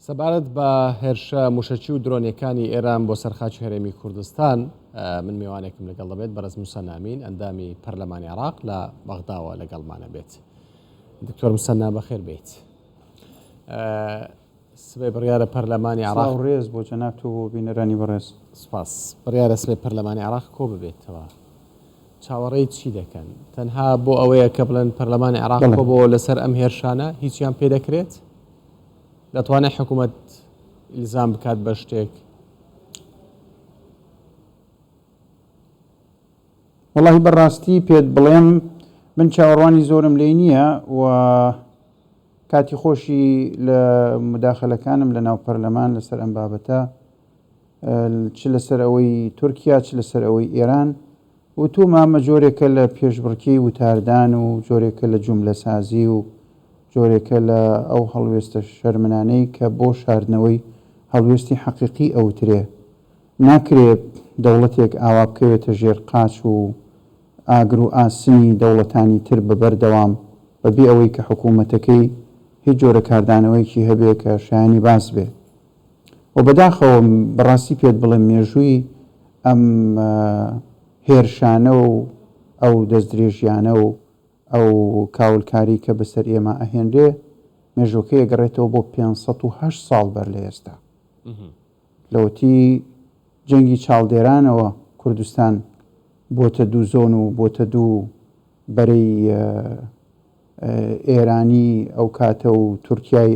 سەبارەت بە هێرشە موشەکی و درۆنیەکانی ئێران بۆ سەر خاکی هەرێمی کوردستان من میوانێکم لەگەڵ دەبێت بەڕێز موسەنا ئەمین ئەندامی پەرلەمانی عێراق لە بەغداوە لەگەڵمانە بێت. دکتۆر موسەنا بەخێر بێیت. سبەی بڕیارە پەرلەمانی عێراق سڵاو ڕێز بۆ جەنابت و بۆ بینەرانی بەڕێز. سپاس. بڕیارە سبەی پەرلەمانی عێراق کۆ ببێتەوە. چاوەڕێی چی دەکەن؟ تەنها بۆ ئەوەیە کە بڵێن پەرلەمانی عێراق بەڵێ. کۆبەوە لەسەر ئەم هێرشانە هیچیان پێ دەکرێت؟ دەتوانێت حکوومەت ئیلزام بکات بە شتێک؟ وەڵاهی بەڕاستی پێت بڵێم من چاوەڕوانی زۆرم لێی نییە و کاتی خۆشی لە مداخلەکانم لە ناو پەرلەمان لەسەر ئەم بابەتە چ لەسەر ئەوەی تورکیا چ لەسەر ئەوەی ئێران وتومە ئەمە جۆرێکە لە پێشبڕکێی وتاردان و جۆرێکە لە جوملەسازی و جۆرێکە لە ئەو هەڵوێستە شەرمنانەی کە بۆ شاردنەوەی هەڵوێستی حەقیقی ئەوترێ. ناکرێ دەوڵەتێک ئاوا بکەوێتە ژێر قاچ و ئاگر و ئاسنی دەوڵەتانی تر بە بەردەوام بە بێ ئەوەی کە حکوومەتەکەی هیچ جۆرە کاردانەوەیەکی هەبێ کە شایانی باس بێ. و بەداخەوە بەڕاستی پێت بڵێم مێژووی ئەم هێرشانە و ئەو دەستدرێژیانە و ئەو کاولکاری کە بەسەر ئێمە ئەهێنرێ مێژووەکەی ئەگەڕێتەوە بۆ 508 ساڵ بەر لە ئێستا لەوەتی جەنگی چاڵدێرانەوە کوردستان بۆتە دوو زۆن و بۆتە دوو بەرەی ئێرانی ئەو کاتە و تورکیای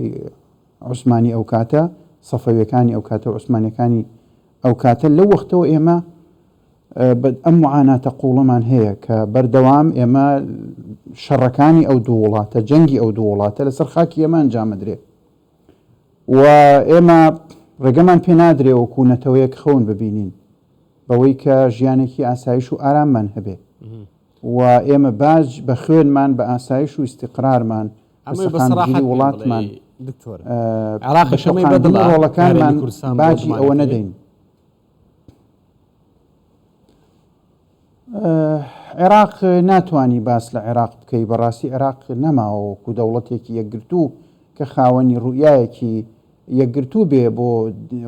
عوسمانی ئەو کاتە، سەفەویەکانی ئەو کاتە و عوسمانیەکانی ئەو کاتە، لەو وەختەوە ئێمە ئەم معاناتە قووڵەمان هەیە کە بەردەوام ئێمە شەڕەکانی ئەو دوو وڵاتە، جەنگی ئەو دوو وڵاتە لەسەر خاکی ئێمە ئەنجامەدرێ و ئێمە ڕێگەمان پێ نادرێ وەکو نەتەوەیەک خەون ببینین بەوەی کە ژیانێکی ئاسایش و ئاراممان هەبێ و ئێمە باج بە خوێنمان بە ئاسایش و ئیستیقرارمان بە ئەمەی بە سەراحەت سەقامگیری پێم وڵاتمان بڵێی دکتۆر عێراقیش بە ئەمەی بە تۆقاندنی دڵە کە هەرێمی ڕۆڵەکانمان کوردستان باجی بۆردومان ئەوە ئەکرێ؟ نەدەین. عێراق ناتوانی باس لە عێراق بکەی بەڕاستی عێراق نەماوە وەکو دەوڵەتێکی یەکگرتوو کە خاوەنی ڕوئیایەکی یەکگرتوو بێ بۆ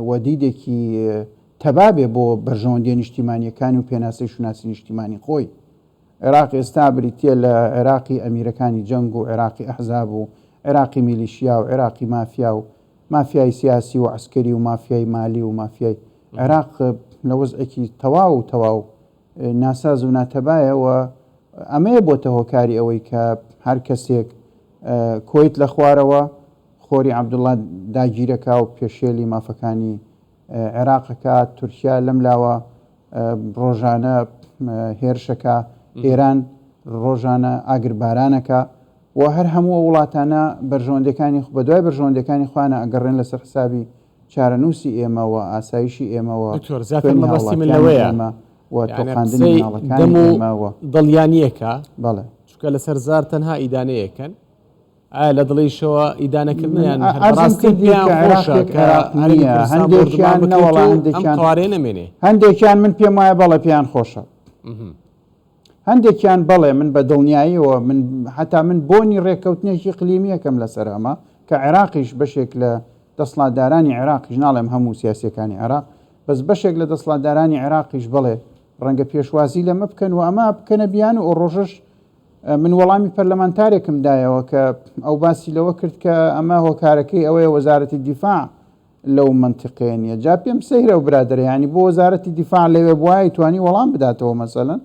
و دیدێکی تەبا بێ بۆ بەرژەوەندیە نیشتیمانیەکانی و پێناسەی شوناسی نیشتیمانی خۆی. عێراق ئێستا بریتیە لە عێراقی ئەمیرەکانی جەنگ و عێراقی ئەحزاب و عێراقی میلیشیا و عێراقی مافیا و مافیای سیاسی و عەسکەری و مافیای مالی و مافیای عێراق لە وەزعێکی تەواو و تەواو ناساز و ناتەبایە و ئەمەیە بۆتە هۆکاری ئەوەی کە هەر کەسێک کۆیت لە خوارەوە خۆری عەبدوڵا داگیرەکا و پێشێلی مافەکانی عێراق ئەکات، تورکیا لەم لاوە ڕۆژانە هێرشەکە، ئێران ڕۆژانە ئاگربارانەکە و هەر هەموو ئەو وڵاتانە بەرژەوەندەکانی بەدوای بەرژەوەندەکانی خۆیانە ئەگەڕێن لەسەر حسابی چارەنووسی ئێمە و ئاسایشی ئێمە و دکتۆر زیاتر خوێنی مەبەستی من هاوڵاتیانی لەوەیە ئێمە و یعنی تۆقاندنی قسەی مناڵەکانی دەم و ئێمە و دڵیانیەکە بەڵێ. چونکە لەسەر زار تەنها ئیدانەیەکەن ئایا لە دڵیشەوە ئیدانەکردنە من یان هەر عەرزم بەڕاستی کردی پێیان کە خۆشە عێراقێک کە عێراق هەرێمی نییە کوردستان بۆردومان هەندێکیان بکرێت نەوەڵا و ئەم هەندێکیان قەوارەیە نەمێنێ؟ هەندێکیان من پێم وایە بەڵێ پێیان خۆشە هەندێکیان بەڵێ من بە دڵنیاییەوە من حتا من بۆنی ڕێککەوتنێکی قلیمیەکەم لەسەر ئەمە کە عێراقیش بەشێک لە دەسڵاتدارانی عێراقیش ناڵێم هەموو سیاسیەکانی عێراق بەس بەشێک لە دەسڵاتدارانی عێراقیش بەڵێ ڕەنگە پێشوازی لەمە بکەن و ئەمە بکەنە بیان و ڕۆژەش من وەڵامی پەرلەمانتارێکم دایەوە کە ئەو باسی لەوە کرد کە ئەمە هۆکارەکەی ئەوەیە وەزارەتی دیفاع لەو مەنتیقەیە نییە جا پێم سەیرە و برادەرە ینی بۆ وەزارەتی دیفاع لەوێ بوایە توانی وەڵام بداتەوە مەسەلەن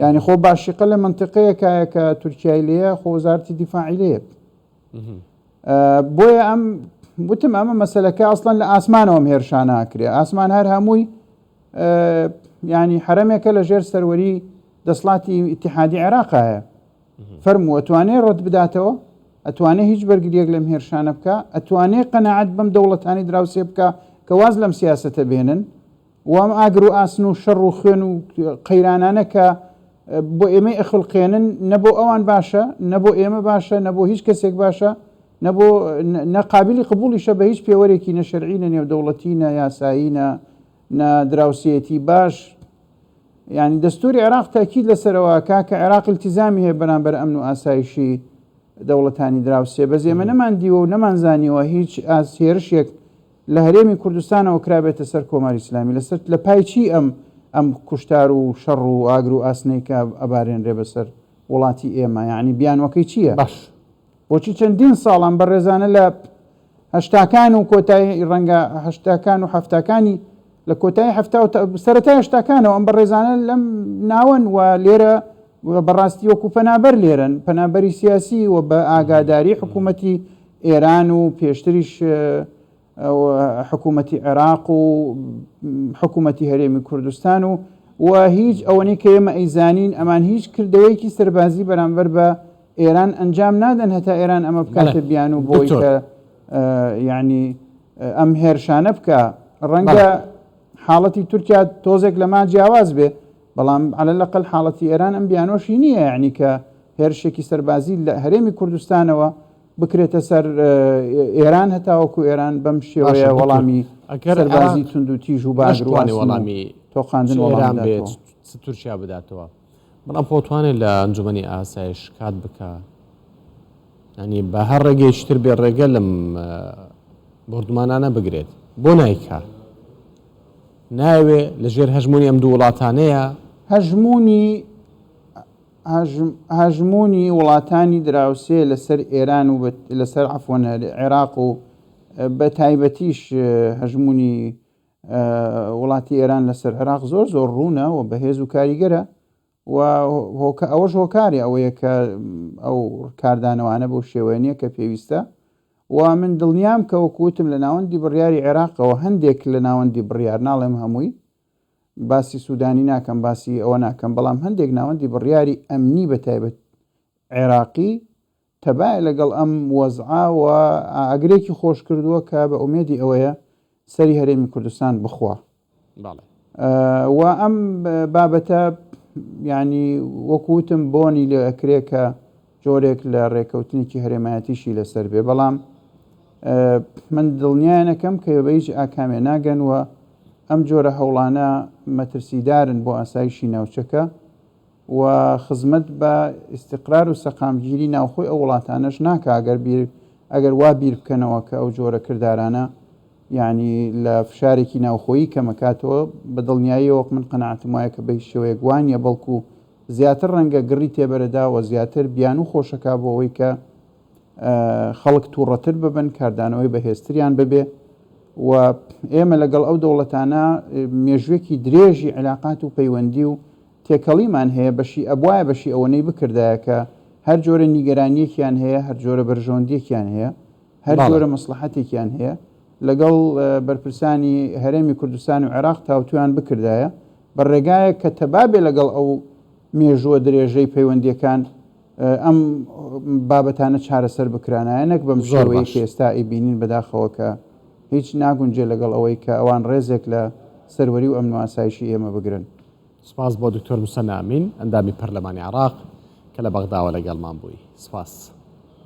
یعنی خۆ باشیقە لە مەنتیقەیەکایە کە تورکیای لێیە خۆ وەزارەتی دیفاعی لێیە بۆیە ئەم وتم ئەمە مەسەلەکە ئەسڵەن لە ئاسمانەوەم هێرشانە ئەکرێ ئاسمان هەر هەمووی ینی حرەمێکە لە ژێر سەروەری دەسڵاتی ئیتیحادی عێراقایە فەرموو ئەتوانێ ڕەت بداتەوە ئەتوانێ هیچ بەرگریەک لەم هێرشانە بکە ئەتوانێ قەنەعەت بەم دەوڵەتانی دراوسێ بکە کە واز لەم سیاسەتە بێنن وام ئاگر و ئاسن و شەڕ و خوێن و قەیرانانە کە بۆ ئێمەی ئەخلقێنن نە بۆ ئەوان باشە نە بۆ ئێمە باشە نە بۆ هیچ کەسێک باشە نە بۆ نە قابلی قبوڵیشە بە هیچ پێوەرێکی نە شەرعی نە نێودەوڵەتی نە یاسایی نە نە دراوسێتی باش یعنی دەستوری عێراق تاکید لەسەرەوە کا کە عێراق التزامی هەیە بەرامبەر ئەمن و ئاسایشی. دەوڵەتانی دراوسێ، بەس ئێمە نەمان دیوە و نەمان زانیوە هیچ ئاست هێرشێک لە هەرێمی کوردستانەوە کرابێتە سەر کۆماری ئیسلامی لەسەر لە پای چی ئەم ئەم کوشتار و شەڕ و ئاگر و ئاسنەی کە ئەبارێنرێ بەسەر وڵاتی ئێمە یعنی بیانوەکەی چییە؟ باش. بۆچی چەندین ساڵ ئەم بەڕێزانە لە هەشتاکان و کۆتایی ڕەنگە هەشتاکان و حەفتاکانی لە کۆتایی حەفتا و سەرەتای هەشتاکانەوە ئەم بەڕێزانە لەم ناوەن و لێرە بەڕاستی وەکو پەنابەر لێرەن پەنابەری سیاسی و بە ئاگاداری حکوومەتی ئێران و پێشتریش حکوومەتی عێراق و حکوومەتی هەرێمی کوردستان و و هیچ ئەوەنەی کە ئێمە ئەیزانین ئەمان هیچ کردەوەیەکی سەربازی بەرامبەر بە ئێران ئەنجام نادەن هەتا ئێران ئەمە بکاتە بیانوو بۆی کە یعنی ئەم هێرشانە بکە ڕەنگە حاڵەتی تورکیا تۆزێک لەما جیاواز بێ بەڵام على لەقل حاڵەتی ئێران ئەم بیانۆشی نییە یعنی کە هێرشێکی سەربازی لە هەرێمی کوردستانەوە بکرێتە سەر ئێران هەتاوەکو ئێران بەم شێوەیە وەڵامی سەربازی توند و تیژ و باگروانی وەڵامی تۆقاندن ئێران بێت تورکیا بداتەوە بەڵام خۆتوانێت لە ئەنجومەنی ئاسایش کات بکە ینی بە هەر ڕێگەیشتر بێ ڕێگە لەم بردومانانە بگرێت بۆ نایکا ناوێ لەژێر هەژمونی ئەم دوو وڵاتانەیە هەژمونی هەژموونی وڵاتانی دراوسێ لەسەر ئێران و لەسەر عەفوەن عێراق و بە تایبەتیش هەژموونی وڵاتی ئێران لەسەر عێراق زۆر زۆر ڕوونە و بەهێز و کاریگەرە و هۆکە ئەوەش هۆکاری ئەوەیە کە ئەو کاردانەوانە بەو شێوەیە نییە کە پێویستە و من دڵنیام کە وەکو وتم لە ناوەندی بڕیاری عێراقەوە هەندێک لە ناوەندی بڕیار ناڵێم هەمووی باسی سودانی ناکەم باسی ئەوە ناکەم بەڵام هەندێک ناوەندی بڕیاری ئەمنی بە تایبەت عێراقی تەبایە لەگەڵ ئەم وەزعە و ئاگرێکی خۆش کردووە کە بە ئومێدی ئەوەیە سەری هەرێمی کوردستان بخوا و ئەم بابەتە ینی وەکوتم بۆنی لێ ئەکرێ کە جۆرێک لە ڕێکەوتنێکی هەرێمایەتیشی لەسەر بێ بەڵام من دڵنیایانەکەم کە بە هیچ ئاکامێ ناگەن و ئەم جۆرە هەوڵانە مەترسیدارن بۆ ئاسایشی ناوچەکە و خزمەت بە ئیستیقرار و سەقامگیری ناوخۆی ئەو وڵاتانەش ناکا ئەگەر بیر ئەگەر وا بیر بکەنەوە کە ئەو جۆرە کردارانە یعنی لە فشارێکی ناوخۆیی کەمەکاتەوە بە دڵنیاییەوە وەک من قەناعەتم وایە کە بە هیچ شێوەیەک وا نییە بەڵکو زیاتر ڕەنگە گڕی تێبەرەدا و زیاتر بیانوو خۆشەکا بۆ ئەوەی کە خەڵک تووڕەتر ببن، کاردانەوەی بەهێزتریان ببێ و ئێمە لەگەڵ ئەو دەوڵەتانە مێژوویەکی درێژی عیلاقات و پەیوەندی و تێکەڵیمان هەیە، بەشی ئەبوایە بەشی ئەوەنەی بکردایە کە هەر جۆرە نیگەرانییەکیان هەیە، هەر جۆرە بەرژەوەندییەکیان هەیە، هەر جۆرە مەسڵەحەتێکیان هەیە لەگەڵ بەرپرسانی هەرێمی کوردستان و عێراق تاوتوێیان بکردایە بە ڕێگایەک کە تەبا بێ لەگەڵ ئەو مێژووە درێژەی پەیوەندییەکان ئەم بابەتانە چارەسەر بکرانایە نەک بەم شێوەیەی کە ئێستا ئەیبینین بەداخەوە کە هیچ ناگونجێ لەگەڵ ئەوەی کە ئەوان ڕێزێک لە سەروەری و ئەمن و ئاسایشی ئێمە بگرن. سپاس بۆ دکتۆر موسەنا ئەمین ئەندامی پەرلەمانی عێراق کە لە بەغداوە لەگەڵمان بووی. سپاس.